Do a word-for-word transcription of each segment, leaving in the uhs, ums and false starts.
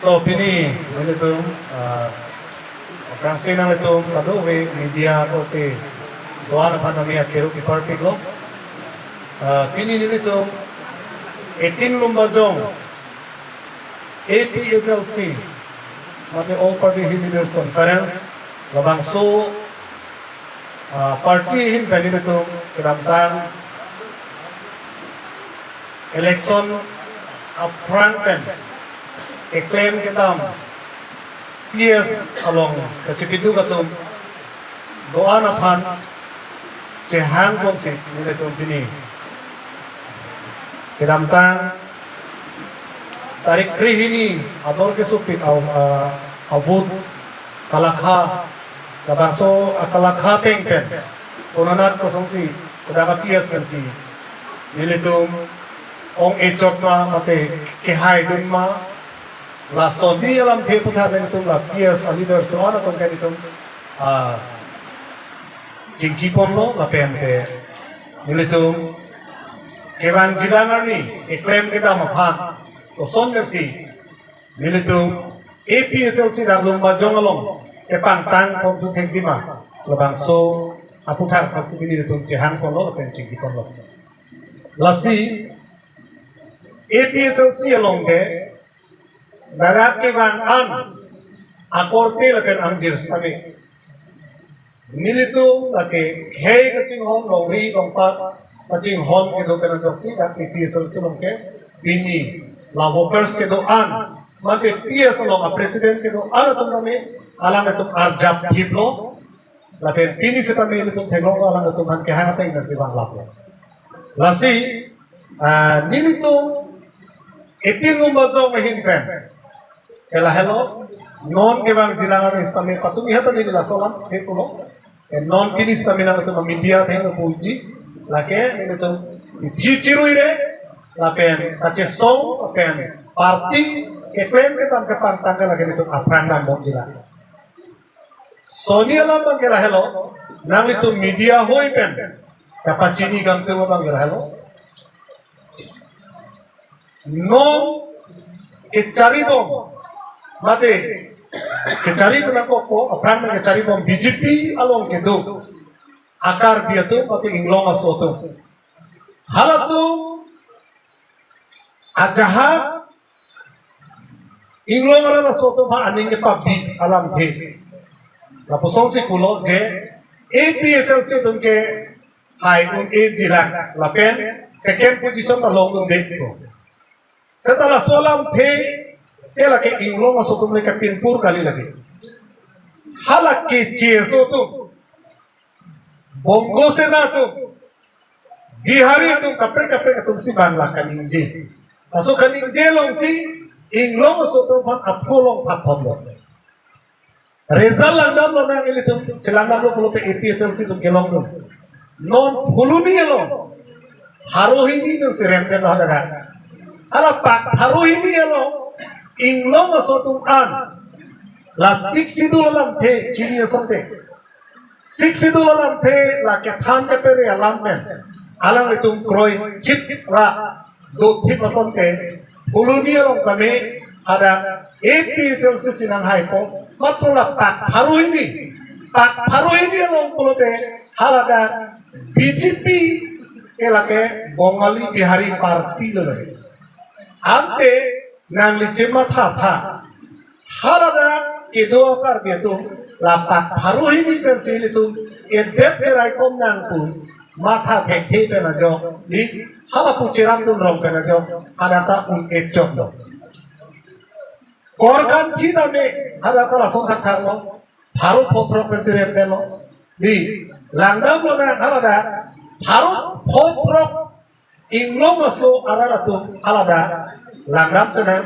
So pini nelitum, ah, aphrangsi nanglitum kadokave media korte do-an aphan nami akero kepar piklo. Ah, pini nelitum eighteen Lumbajong A P H L C mate All Party Hill Leaders Conference labangso, ah, party ahin pen nelitum kedamtang election aphrang pen keklem kedam P S along kachipiduk atum do-an aphan chehang ponsi nelitum pini kedamtang tarik krehini ador kesopik au, ah, abut kalakha, labangso akalakha ateng pen konanat kosonsi kodak a-P S pensi nelitum ong-e chot ma mate kehaidun ma, lason hini alamthe aputhak nelitum la P S a-leaders do-an atum ke nelitum, ah, chingki ponlo lapen te nelitum kevang jilang arni keklem kedam aphan koson pensi nelitum A P H L C dak Lumbajong along kepangtang ponthu thekji ma, labangso aputhak aphansi pini nelitum chehang ponlo lapen chingki ponlo. Lasi A P H L C along ke darat kevang an akorte lapen angjir sitame nelitum lake khei kachinghon, longri longpat kachinghon kedo pen ajoksi dak A P H L C along ke pini la workers kedo-an mate P S along a-president kedo-an atum tame alanglitum arjap thiplo. Lapen pini sitame nelitum theklonglo, alanglitum aphan kehang ateng nangsi vanglaplo. Lasi, ah, nelitum eighteen Lumbajong ahin pen ke lahelo, non kevang jilang arni sitame patumi hata neli laso alamthe pulo. Eh, non pini sitame nangtum media atheng puji, lake nelitum iphi chiruire lapen kachesong lapen party keklem kedam kepangtang ke lake nelitum aphrang dambom jilang. Soni alam abang ke lahelo, nanglitum media ahoi pen kapachini kangtung abang ke lahelo. Non kecharibom mate kecharibom nangkokpo, aphrang nang kecharibom B J P along kedo a-Karbi atum mate inglong aso atum. Halatum ajahak inglong arat aso atum aphan aning kepabik alamthe. Lapusonsi pulo je A P H L C atum ke hai un-e jilang lapen second position ta longdunde ko. Seta laso alamthe ke lake inglong aso atum le kapinpur kali lake. Hala Keche aso atum, Bongo Sena atum, Bihari atum kaprek kaprek atumsi bang la kaningje. Laso kaningje alongsi inglong aso atum aphan aphu along phathomlo. Result langdamlonang, ilitum chelangdamlo pulote A P H L C atum kelongdun. Non phuloni along pharo hini nangsi remdetlo hadak. Hala pak pharo hini along inglong aso atum an la Sixth Schedule alamthe chini asonte, Sixth Schedule alamthe la kethan kepere alam pen alanglitum kroichip ra dothip asonte phuloni along tame hadak A P H L C si nanghaipo, matro la pak pharo hini, pak pharo hini along pulote haladak B J P ke lake Bongali Bihari party lo lake. Ante nangli chematha tha, haladak kedo Karbi atum la pak pharo hini pensi ilitum edet cheraikom nang pu matha thekthe pen ajok, ni hala pu cheramdun rong pen ajok hadak ta un-e chotlo. Korkanthi tame hadak ta lason thakthaklo, pharo pho throk pensi remdetlo. Di langdamlonang haladak pharo pho throk inglong aso arat atum haladak langdam senang,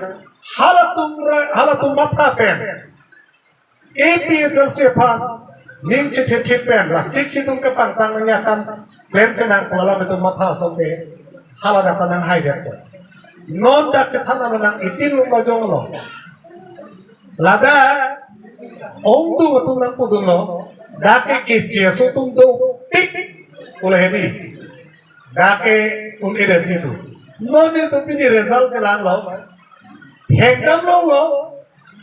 halatum ra-, halatum matha pen A P H L C aphan ning chethethip pen la Sixth Schedule kepangtang nangji akan klem senang pu alanglitum matha asonte haladak ta nanghaidet. Non dak chethan ano nang itin Lumbajong lo. Ladak ongdung atum nangpudunlo, dak ke Keche aso atum dopik pu le hedi. Dak ke un-edetsi pu. Non nelitum pini result chelanglo. Thekdam longlo,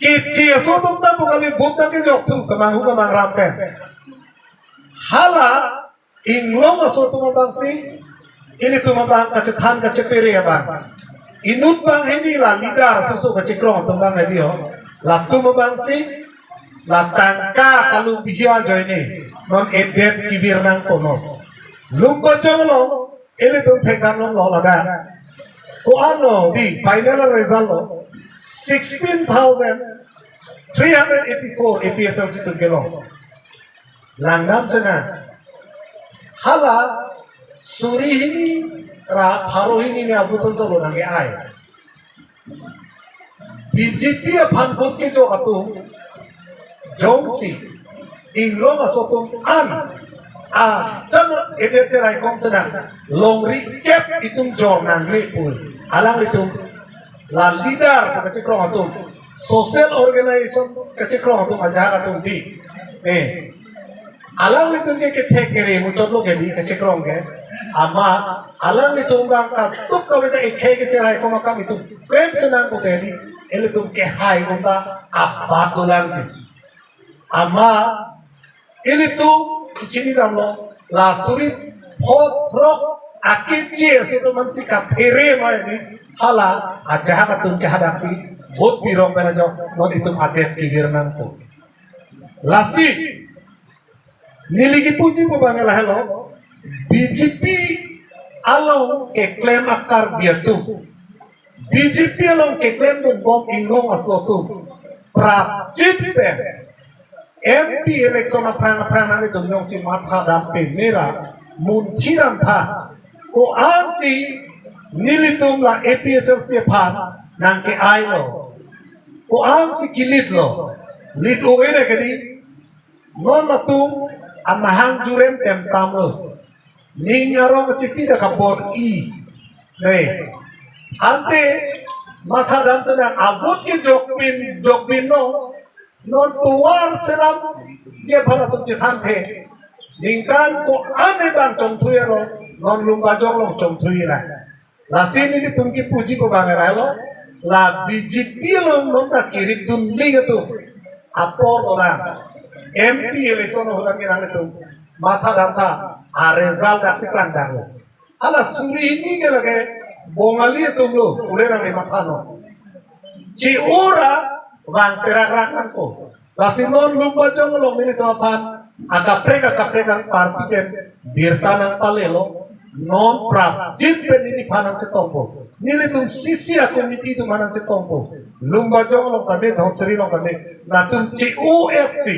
Keche aso atum ta pu kali, vote ta kejok thu kemanghu kemangram pen. Hala inglong aso atum abangsi, ilitum abang kachethan kachepere abang. Inut abang hini la leader aso aso kachekrong atum abang hedi ho. Latum abangsi, la tangka kalu bihia ajoine non edet kevir nangpo non. Lumbajong along ilitum thekdam longlo ladak. Ko-an lo di final result lo, sixteen thousand three hundred eighty-four A P H L C atum kelong. Langdam sena. Hala suri hini ra pharo hini ni abuton solo nangke ai. B J P aphan vote kejok atum jongsi inglong aso atum an a chano edet cherai kong sena longri kep itum jor nangne pu. Alanglitum la leader pu kachekrong atum, social organization kachekrong atum, ajahak atum di. Eh. Alanglitum ke kethek kere muchot lo ke di kachekrong ke. Amat alanglitum abang katup kave ta ekhei kecherai komakam itum klem senang pute di, ilitum kehai unta abat dolang di. Amat ilitum chichinidamlo, la suri pho throk akeche aso atum ansi kaphere mai di, hala ajahak atum ke hadaksi vote pirong pen ajok non itum adet kevir nangpo. Lasi neli kipuji pu abang lahelo, B J P along keklem a-Karbi atum, B J P along keklemdun bom inglong aso atum prapjin pen M P election aphrang aphrang nanglitum jongsi mathadam peme ra munchidam tha. Ko-ansi nelitum la A P H L C aphan nangke-ai lo, ko-ansi ke-lead lo, lead o-e ne kedi. Non latum amahang jurem temtam lo. Ning arong chipi ta kabor-i. Nei. Ante mathadam senang, a-vote kejok pin, jok pin no. Non tovar selam je aphan latum chethanthe. Ningkan ko-an abang chongthui lo, non Lumbajong along chongthui la. Lasi nelitum kipuji pu abang lahelo, la B J P along non ta kirip dun ling atum apor dolang. M P election ahut an ke nanglitum mathadam tha, a-result daksi klangdang lo. Hala suri hini ke lake Bongali atum lo, ule nangli matha non. Che-o ra vang serak rak nangpo. Lasi non Lumbajong along nelitum aphan akaprek akaprek aparty pen birta nangpalelo, non prapjin pen neliphan nangchetongpo. Nelitum C C a-committee atum aphan nangchetongpo. Lumbajong along tame, Dhansiri along tame, latum che-o-et si.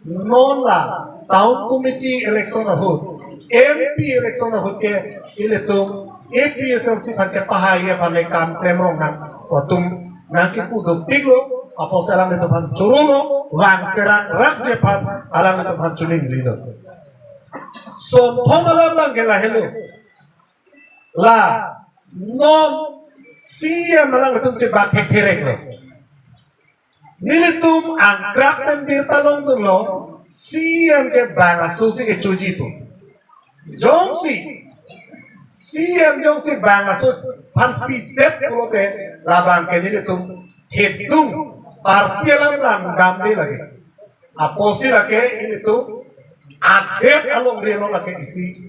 Non la town committee election ahut, M P election ahut ke ilitum A P H L C aphan kepahai aphan le kam klem rong nang, latum nangkipu dopik lo, apotsi alanglitum aphan choro lo, vang serak rak je aphan alanglitum aphan choningrilo. Sonthom alam abang ke lahelo. La non C E M alanglitum chebak thekthereklo. Nelitum angkrak pen birta longdunlo, C E M ke bang aso si kechoji pu. Jongsi C E M jongsi bang aso aphan pidet pulote, labang ke nelitum hedung party alam lam damde lagi. Apotsi lake ilitum adet alongri along lake isi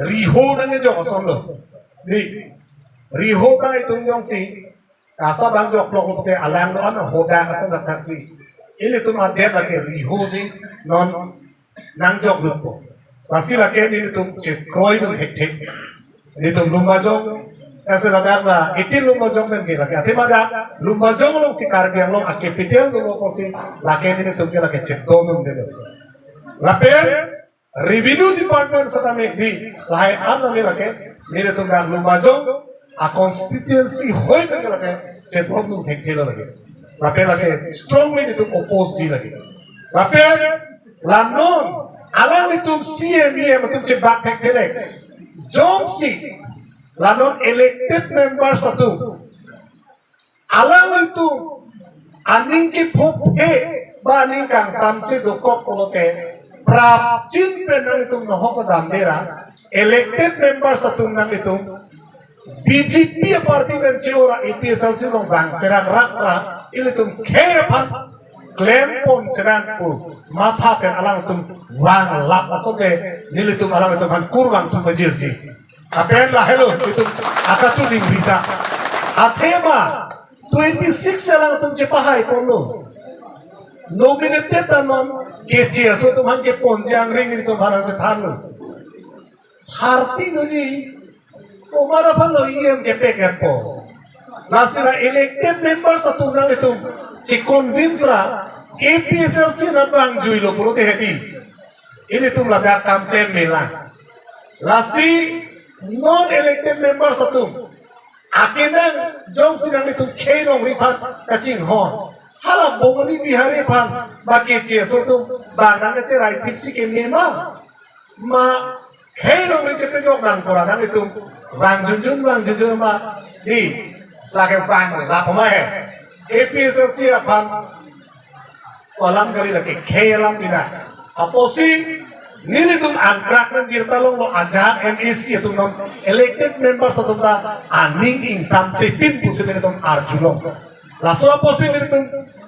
riho nangkejok ason lo. Di, riho ta itum jongsi kasa bang jok lok lote alang lo an hoda kasa dak thaksi. Ilitum adet lake riho si non nangjok lutpo. Lasi lake nelitum chekroidun hekthek. Nelitum Lumbajong, ase ladak la eighteen Lumbajong pen ke lake. Athema dak Lumbajong along si Karbi Anglong a-capital dolo pusi lake nelitum ke lake chetongdunde. Lapen revenue department setame di lahai an nami lake, nelitum dak Lumbajong a-constituency hoi pen ke lake chetongdun thekthelo lake. Lapen lake strongly nelitum oppose ji lake. Lapen la non alanglitum C E M, E M atum chebak thektherek. Jongsi la non elected members atum alanglitum aning kephophe ba aning kangsamse dokok pulote, prapjin pen nanglitum nohok damde ra, elected members atum nanglitum B J P party pen che-o ra A P H L C along bang serak rak ra ilitum khei aphan klempon senang pu matha pen alangtum vanglap asonte nelitum alangtum aphan kurvangthu pajirji. Lapen lahelo itum akachuning rita. Athema twenty-six alangtum chepahaiponlo. Nominated ta non keche aso atum aphan keponji angring ilitum aphan nangchethanlo. Thirty doji, komat aphanlo E M kepeketpo. Lasi la elected members atum nanglitum che-convince ra A P H L C nat vangjuilo pulote hedi. Ilitum ladak kam klem melang. Lasi non elected members atum akenang jongsi nanglitum khei longri aphan kachinghon, hala Bongali Bihari aphan ba keche aso atum bang nangkacherai thipsi keme ma, ma khei longri chepejok nang pura nanglitum vangjunjun vangjunjun ma, di lake vanglap ma he. A P H L C aphan alam kali lake khei alam pina. Apotsi nelitum angkrak pen birta longlo ajahak M A C atum non elected members atum ta aning ingsamsepin pusi nelitum arjulong. Laso apotsi nelitum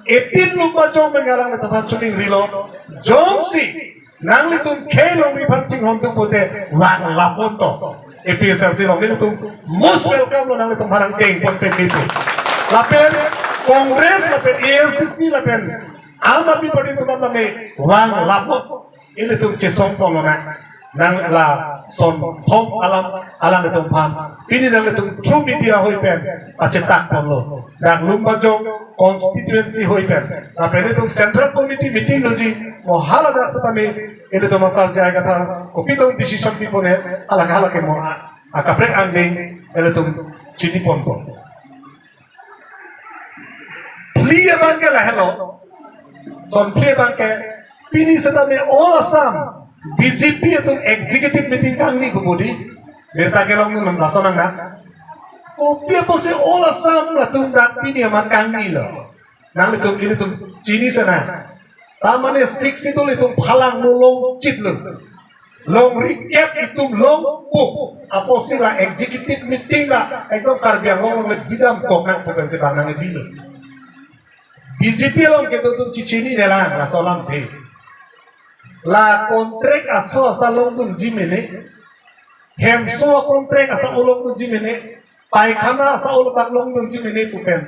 eighteen Lumbajong pen alanglitum aphan chuning rilo. Jongsi nanglitum khei longri aphan chinghon tu pute vanglapponto. A P H L C along nelitum most welcome lo, nanglitum aphan nangdengpon pen nipu. Lapen Congress lapen A S D C lapen Aam Aadmi Party atum aphan tame vanglappo. Ilitum chesongpon lonang. Nang lason thom alam alanglitum aphan pini nanglitum through media ahoi pen pachethakponlo. Dak Lumbajong constituency ahoi pen. Lapen itum Central Committee meeting doji, mo hala dak setame ilitum asar jai katha kopi tong decision pipon he, hala hala ke mo a, akaprek angdeng ilitum chiniponpo. Phli abang ke lahelo. Son phli abang ke pini setame all Assam B J P atum executive meeting kangni pu bodi. Birta kelongdun lam lason nang na. Kopi apotsi all Assam latum dak pini amat kangnilo. Nanglitum ilitum chini sana. Tamane Sixth Schedule itum phalang mo longchitlo. Longri kep itum longpo. Apotsi la executive meeting la ekdom Karbi Anglong along le bidam kok nangpo pensi bang nangkebilo. B J P along kedo atum chechinine lang, laso alamthe. La contract aso asa longdunji mene. Hemso contract asa longdunji mene. Paikhana asa ulbak longdunji mene pu pen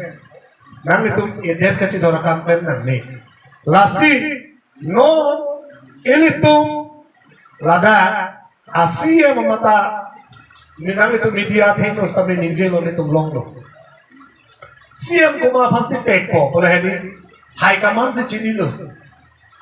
nanglitum edet kachidor akam pen nangne. Lasi non ilitum ladak a C E M mata, mi nanglitum media athengno setame ningjelo, nelitum longlo. C E M komat aphansi pekpo pule hedi, high command si chinilo.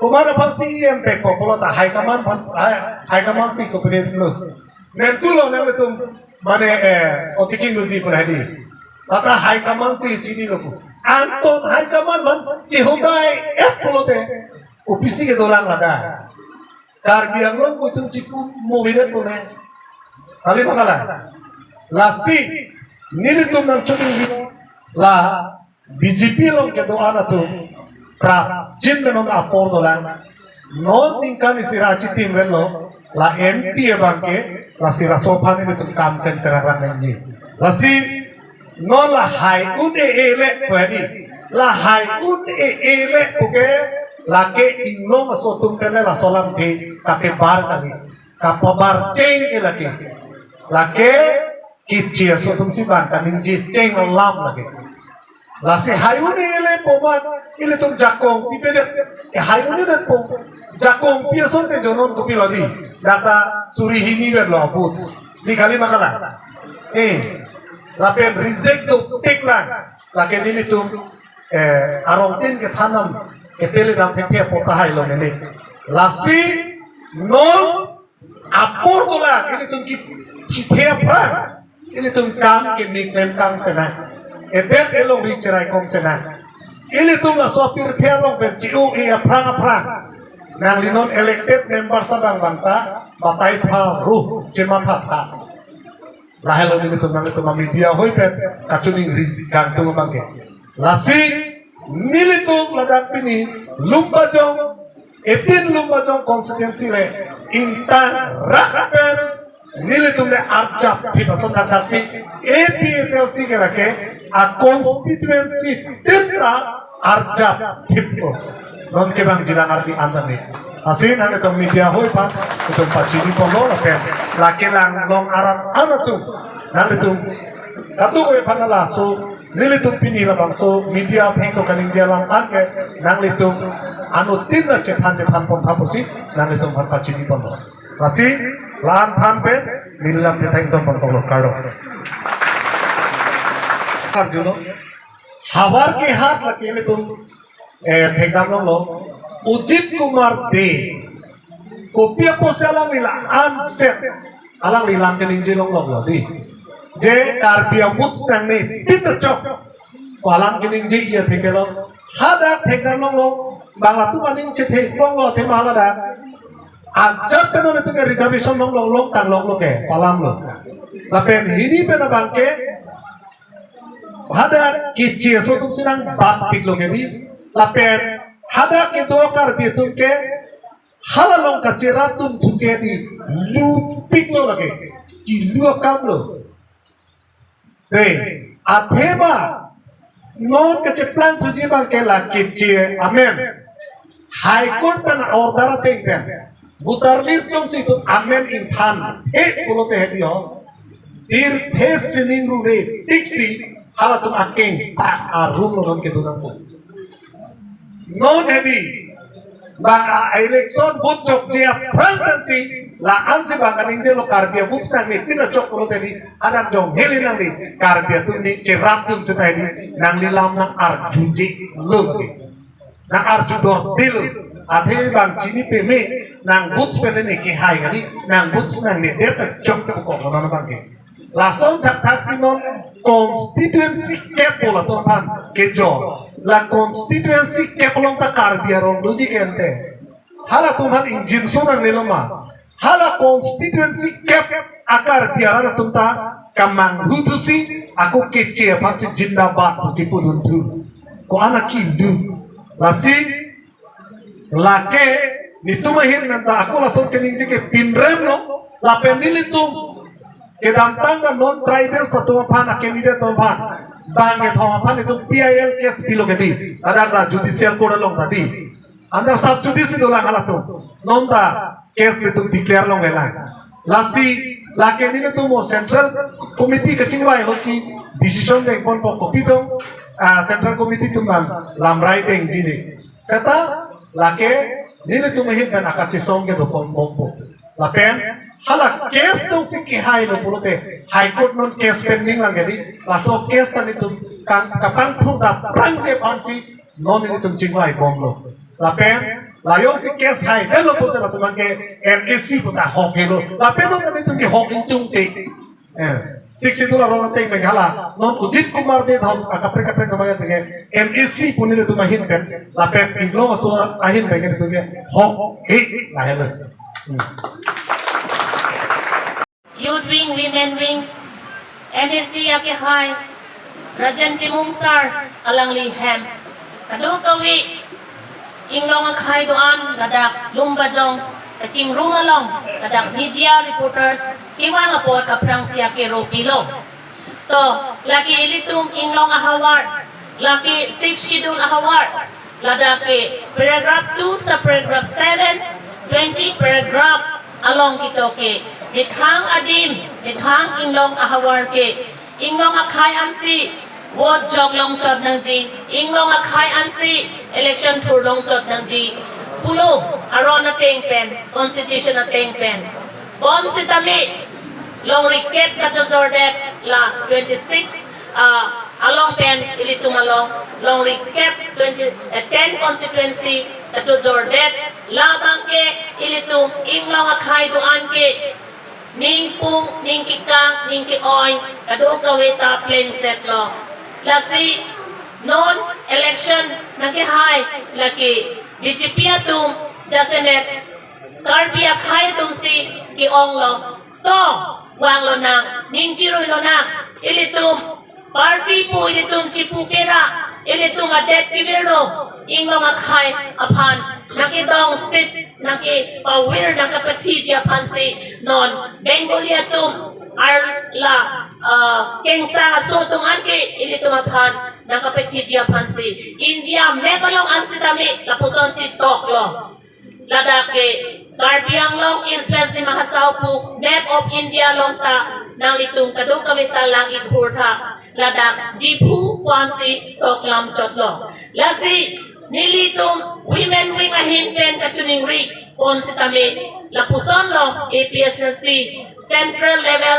Komat aphansi E M pekpo pulo ta high command aphan, high, high command si kopremlo. Mentulo nanglitum mane, eh, otiking luji pule hedi. Lata high command si chinilo pu. Anton high command aphan chihodai et pulote O P C kedo lang lada. Karbi Anglong pu itum chipu movidet pule. Kali ma kalang. Lasi nelitum nangchoningri la B J P along kedo-an atum prapjin pen non apor dolang. Non ningkan isi ra chitim vet lo, la M P abang ke, lasi laso aphan nelitum kam pen serak rak nangji. Lasi non lahai un-e-e le pu hedi. Lahai un-e-e le puke, lake inglong aso atum pen le laso alamthe kapebar kali. Kapabar cheng ke lake. Lake keche aso atum si bang kaningje cheng alam lake. Lasi hai un-e-e le pu amat ilitum jakong pipedet. E hai un-edet pu. Jakong pi asonte jonon kopilo di. Dak ta suri hini vet lo abut. Di kali ma kalang. Eh. Lapen reject dopik lang. Lake nelitum, eh, arongtin kethan nam kepele dam thekthe pu tahai lo mene. Lasi non apor dolang, ilitum kechithe aphrang, ilitum kam keme klem kang senang. Edet elongri cherai kong senang. Ilitum laso apirthe along pen chi-o-e aphrang aphrang. Nangli non elected members abang bang ta batai pha ru chematha pha. Lahelo nelitum nanglitum media ahoi pen kachiningri kangtung abang ke. Lasi nelitum ladak pini Lumbajong, eighteen Lumbajong constituency le ingtang rak pen nelitum le arjap thip ason thakthaksi A P H L C ke lake a constituency tin ta arjap thippo. Non kevangji lang ardi an tame. Lasi nanglitum media hoi aphan itum pachini ponlo lapen lake lang long arat an atum nanglitum katu hoi aphan laso nelitum pini labangso media athengno kaningje alam anke nanglitum anuttin na chethan chethan pon tha pusi nanglitum aphan pachini ponlo. Lasi la-an than pen neli lam thethang ton pon kok lo, kardom. Karjulo. Havar ke hat lake nelitum, eh, thekdam longlo. Ujit Kumar Dey. Kopi apotsi alangli la-an set. Alangli lam keningje longloklo dei. Je Karbi a-vote nangnepin chok pu alam keningje iya thekdam lo. Hadak thekdam longlo. Bang latum aning chethe longlo athema haladak. Ajat pen nelitum ke reservation long long long tang long lo ke pu alam lo. Lapen hini pen abang ke hadak keche aso atum si nangbatpiklo ke dei. Lapen hadak kedo Karbi atum ke hala along kacherap atum thu ke dei lupiklo lake. Kilu akam lo. Dei, athema non kacheplang thuji abang ke la keche amen. High Court pen order ateng pen. Voter list jongsi itum amen ingthan he pulote hedi ho. Pirthe sining rure tiksi halatum akeng ta arum lo non kedo nangpo. Non hedi bang a-election vote chokche aphrang pensi la-ansi bang kaningjelo Karbi a-vote nangnepin chok pulote hedi hadak jong heli nangli Karbi atum ni cherap dun seta hedi nangli lam nang arjuje lo lagi. Nang arju dorde lo. Athe bang chini peme nang vote pen ne kehai kali nang vote nangnedet ta chok ko ko non abang ke. Lason thakthak si non constituency kep pu latum aphan kejor. La constituency kep along ta Karbi arong doji ke ante. Halatum aphan ingjinso nangnelo ma. Hala constituency kep a-Karbi arat atum ta kamanghu thusi ako keche aphansi jindabad pu kipu dun thu. Ko-an akilu. Lasi lake netum ahin pen ta ako lason keningje ke pinrem lo lapen nelitum kedamtang ta non tribal atum aphan a-candidate atum aphan bang kethom aphan itum P I L case pilo ke dei. Ladak la judicial court along ta dei. Under sub judice dolang halatum. Non ta case nelitum declare longlelang. Lasi lake nelitum mo central committee kachingvai ahutsi decision dengponpo kopi tong, ah, central committee atum bang lamrai dengji ne. Seta lake nelitum ahin pen akachesong kedo ponbompo. Lapen hala case tongsi kehai lo pulote High Court non case pending lang ke dei. Laso case ta nelitum kang kapangthurdam aphrangje aphansi non nelitum chingvai bomlo. Lapen la jongsi case haidetlo pulote latum abang ke M A C pu ta hok helo. Lapen non nelitum ke hok ingtungte. Eh, Sixth Schedule arong ateng pen hala non Ujit Kumar Dey thom akaprek kaprek thom abang ke M A C pu nelitum ahin pen lapen Inglong aso ahin pen nelitum ke hok he lahelo. Hmm. Youth Wing, Women Wing, M A C akehai, Rajen Timung sir, alangli hem. Kadokave, Inglong akhei do-an, ladak Lumbajong, kachingrum along, ladak media reporters, kevang apot aphrangsi akero pilo. To, lake ilitum Inglong ahavar, lake Sixth Schedule ahavar, ladak ke paragraph two, subparagraph seven, twenty paragraph along kito ke, methang adim, methang Inglong ahavar ke, Inglong akhei ansi, vote jok longchot nangji, Inglong akhei ansi, election thur longchot nangji, pulo, aron ateng pen, constitution ateng pen. Bonsitame, longri kep kachojordet la twenty-six, ah, along pen ilitum along longri kep twenty, eh, ten constituency kachojordet labang ke ilitum Inglong akhei do-an ke ningpung, ningkekang, ningke-oi kadokave ta plengset lo. Lasi non election nangkehai lake B J P atum jasemet Karbi akhei atumsi ke-ong lo. To, vang lonang, ning chirui lonang, ilitum party pu ilitum chipu pera, ilitum adet kevir lo, Inglong akhei aphan, nangkedongsit, nangkepavir, nangkepathiji aphansi, non Bengali atum, Ar la uh, kengsang aso atum an ke ilitum aphan nangkapethiji aphansi India map along an sitame lapusonsi tok long. Ladak ke Karbi Anglong East West Dima Hasao pu map of India along ta nanglitum kadokave ta lang-ik hur tha. Ladak Diphu puansi toklam chot long. Lasi nelitum women wing ahin pen kachiningri pon sitame lapuson long A P S S C central level,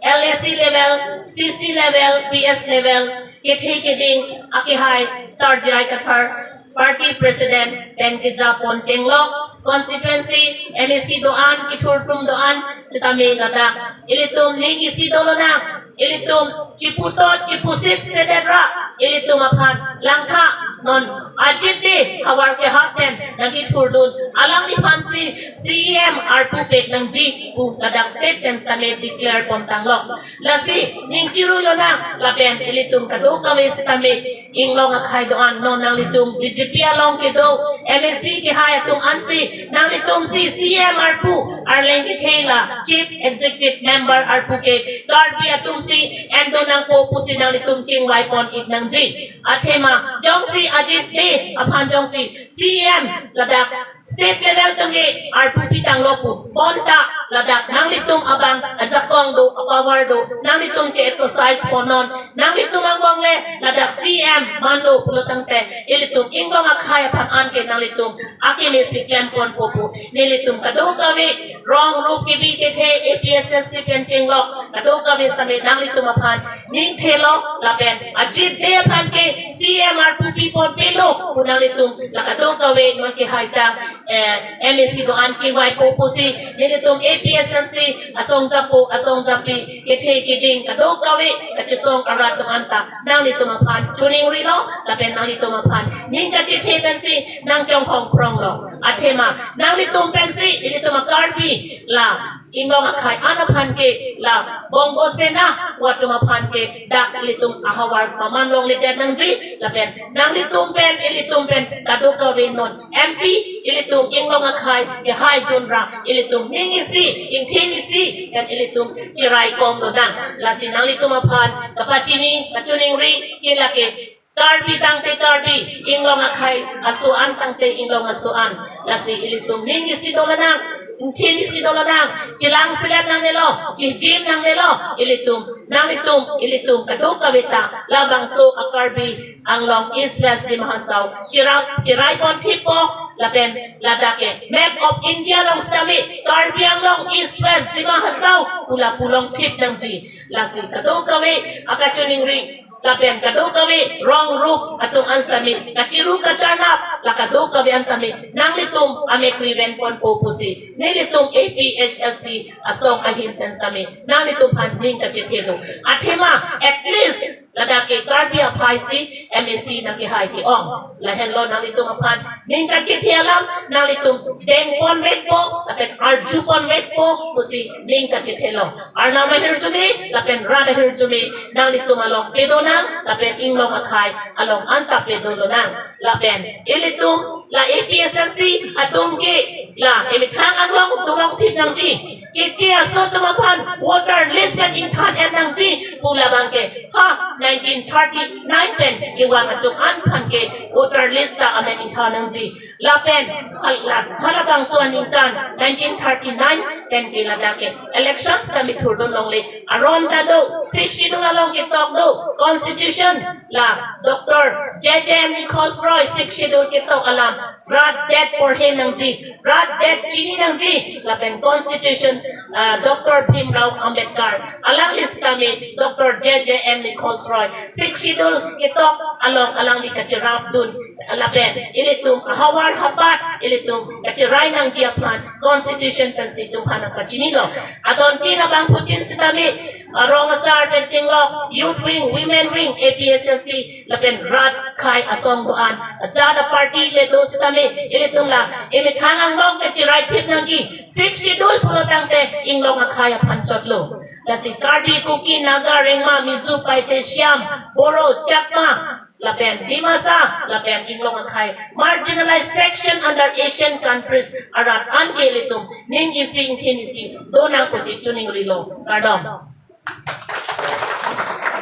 L A C level, C C level, P S level, kethe keding akehai Sar J I Kathar, party president pen kejapon chenglok, constituency M A C do-an, kethur atum do-an sitame ladak ilitum ning isi dolonang, ilitum chiputot chipusit sedet ra ilitum aphan langtha. Non ajit de havar kehat pen nangkethurdun alangliphansi C E M arpu pek nangji pu ladak state pen sitame declare pon tanglo. Lasi ning chiru lonang lapen ilitum kadokave sitame inglong akhei do-an, non nanglitum B J P along kedo M A C kehai atum ansi nanglitumsi C E M arpu arleng kethe la chief executive member arpu ke Karbi atumsi endun nangpo pusi nanglitum chingvai pon-ik nangji. Athema jongsi ajit de aphan jongsi C E M ladak state level atum ke arpu pitanglo pu bonta ladak nanglitum abang ajakong do, apower do, nanglitum che-exercise pon non. Nanglitum angbong le ladak C E M man do pulo tangte ilitum inglong akhei aphan an ke nanglitum akeme si klem ponpo pu nelitum kadokave rong rup kebi kethe A P S S C pen chenglok kadokave sitame nanglitum aphan ning thelo lapen ajit de aphan ke C E M arpu pi ponpelo pu nanglitum la kadokave non kehai ta eh, M A C do-an chingvaipo pusi nelitum A P S S C asong japo asong japi kethe keding kadokave kachesong arat do-an ta nanglitum aphan chiningrilo lapen nanglitum aphan ning kachethe pensi nangchonghong pronglo. Athema nanglitum pensi ilitum a-Karbi la inglong akhei an aphan ke la Bongo Sena pu atum aphan ke dak ilitum ahavar paman longledet nangji lapen nanglitum pen ilitum pen kadokave non M P ilitum inglong akhei kehai dun ra ilitum ning isi ingthin isi pen ilitum chirai kom lonang. Lasi nanglitum aphan kapachini kachiningri ke lake Karbi tangte Karbi, inglong akhei aso-an tangte inglong aso-an. Lasi ilitum ning isi dolonang, ingthin isi dolonang, chelang selet nangnelo, chijim nangnelo, ilitum, nanglitum, ilitum kadokave ta labangso a-Karbi Anglong East West Dima Hasao chirap chirai pon thippo lapen ladak ke map of India along sitame Karbi Anglong East West Dima Hasao pu la pu longthip nangji. Lasi kadokave akachiningri lapen kadokave rong rup atum an sitame kachiru kacharnap la kadokave an tame nanglitum amek riven ponpo pusi nelitum A P H L C asong ahin pen sitame nanglitum aphan ning kachethe do. Athema at least ladak ke Karbi aphai si M A C nangkehai ke-ong. Lahenlo nanglitum aphan ning kachethe alam nanglitum deng ponvekpo lapen arju ponvekpo pusi ning kachethelo. Arnam ahirjume lapen rat ahirjume nanglitum along pedonang lapen inglong akhei along anta pedolonang. Lapen ilitum la A P S S C atum ke la emethang anglong turong thip nangji. Keche aso atum aphan voter list pen ingthan-et nangji pu labang ke ha nineteen thirty-nine pen kevang atum an aphan ke voter list ta amen ingthan nangji. Lapen hala halabangso aningkan nineteen thirty-nine pen ke ladak ke election sitame thurdun longle. Aron ta do, Sixth Schedule along ketok do, Constitution la Doctor J J M Nichols Roy Sixth Schedule ketok alam rat det porhe nangji, rat det chini nangji lapen Constitution ah, Doctor Bhimrao Ambedkar alangli sitame Doctor J J M Nichols Roy Sixth Schedule ketok along alangli kachirapdun lapen ilitum ahavar hapat ilitum kachirai nangji aphan Constitution pensi itum aphan nangpachinilo. Adontin abangphutin sitame ah, rong asar pen chinglok, youth wing, women wing, A P S S C lapen rat khei asong do-an ajat a-party le do sitame ilitum la emethang anglong kachirai thip nangji. Sixth Schedule pulo tangte inglong akhei aphan chotlo. Lasi Karbi, Kuki, Naga, Rengma, Mizo, Paite, Shyam, Boro, Chakma, lapen Dimasa, lapen inglong akhei marginalized section under Asian countries arat anke ilitum ning isi ingthin isi donang pusi choningrilo. Kardom.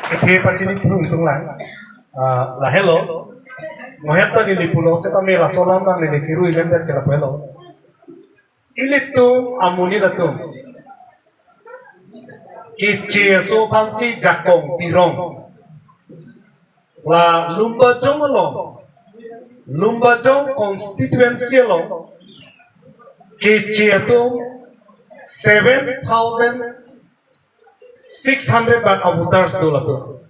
Kethe pachini thung thung lang. Ah, lahelo. Mohet ta neli pulo, seta mera solam lang neli kiru ilemdet ke lahelo. Ilitum amonit atum Keche aso aphansi jakong pirong. La Lumbajong along, Lumbajong constituency along Keche atum seven thousand six hundred bak avoters do latum.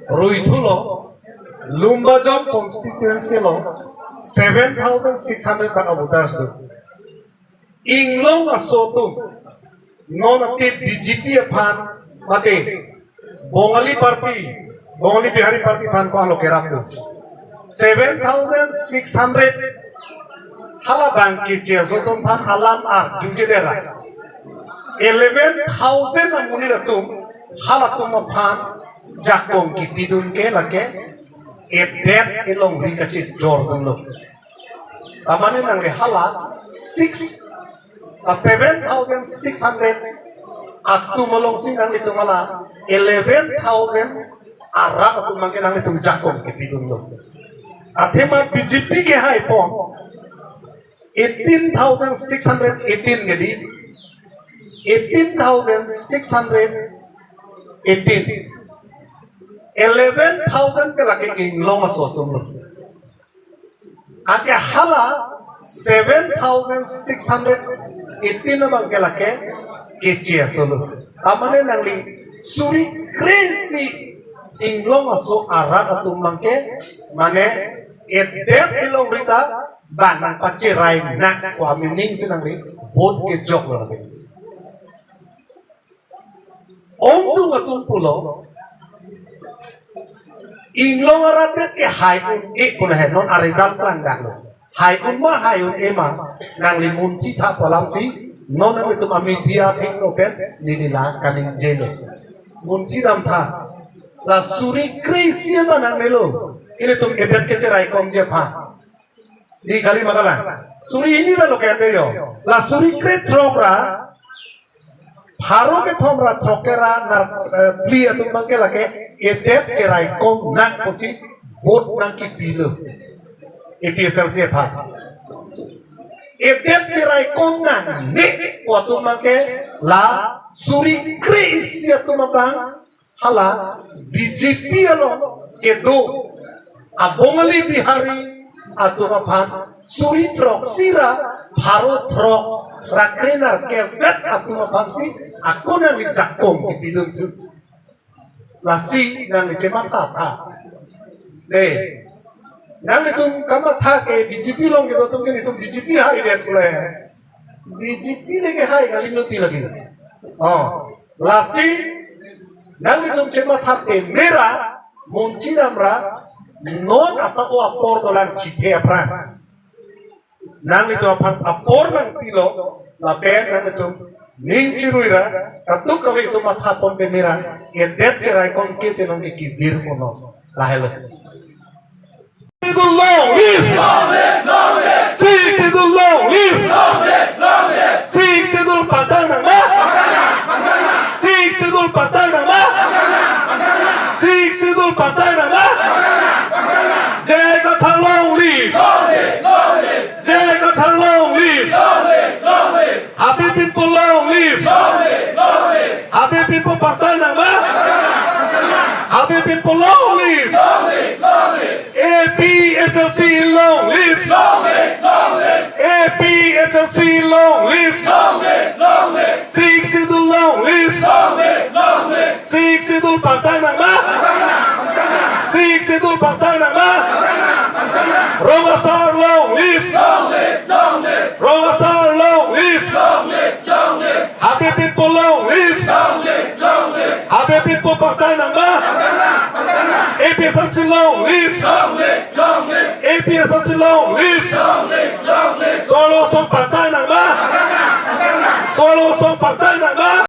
Ruithulo, Lumbajong constituency along seven thousand six hundred bak avoters do. Inglong aso atum non atip B J P aphan mate Bongali party, Bongali Bihari party aphan ko-an lo kerap do. Seven thousand six hundred hala bang Keche aso atum aphan alam arjujedetra. Eleven thousand amonit atum halatum aphan jakong kipidun ke lake edet elongri kachejordunlo. Tamane nangli hala six, ah, seven thousand six hundred atum alongsi nanglitum hala eleven thousand arat atum abangke nanglitum jakong kipidunlo. Athema B J P ke haipon eighteen thousand six hundred eighteen ke di, eighteen thousand six hundred eighteen, eleven thousand ke lake inglong aso atumlo. Anke hala seven thousand six hundred eighteen abangke lake Keche asolo. Tamane nangli suri kre-isi inglong aso arat atum abangke mane edet elongri ta bang nangpacherai nang ko-an meaning si nangli vote kejoklo lake. Ongdung atum pulo, inglong arat ke hai un-e pulo he, non a-result klangdaklo. Hai un ma, hai un-e ma, nangli munchitha pu alamsi non nanglitum a-media athengno pen neli la kaningjelo. Munchidamtha, la suri kre-isi anta nangnelo, ilitum edet kecherai komji aphan. Di kali ma kalang. Suri hini ba lo kete yo. La suri krethrok ra pharo kethom ra throk kre ra nar, eh, phli atum abangke lake edet cherai kom nang pusi vote nangkipilo. A P H L C aphan. Edet cherai kom nangne pu atum abangke la suri kre-isi atum abang hala B J P along kedo a-Bongali Bihari atum aphan suri throksi ra pharo throk ra krenerkep vet atum aphansi ako nangli jakong kipidun thu. Lasi nangli chematha tha. De. Nanglitum kamatha ke B J P along kedo atum ke nelitum B J P haidet pule. B J P le ke hai kali noti lagi. Oh, lasi nanglitum chematha peme ra munchidam ra non asa-o apor dolang chithe aphrang. Nanglitum aphan apor nangpilo lapen nanglitum ning chirui ra katuk kave itum matha pon peme ra edet cherai kom ke te nonke kivir kono lahelo. Schedule long live! Sixth Schedule long live! Sixth Schedule pangthang nangma! Sixth Schedule pangthang nangma! Sixth Schedule pangthang nangma! J I Kathar long live! J I Kathar long live! Happy Pinpo long live! Happy Pinpo pangthang nangma! Happy Pinpo long live! A P H L C long live! A P H L C long live! Sixth Schedule long live! Sixth Schedule pangthang nangma! Sixth Schedule pangthang nangma! Rong Asar long live! Rong Asar long live! Happy Pinpo long live! Happy Pinpo pangthang nangma! A P H L C long live! A P H L C long live! Solo song pangthang nangma! Solo song pangthang nangma!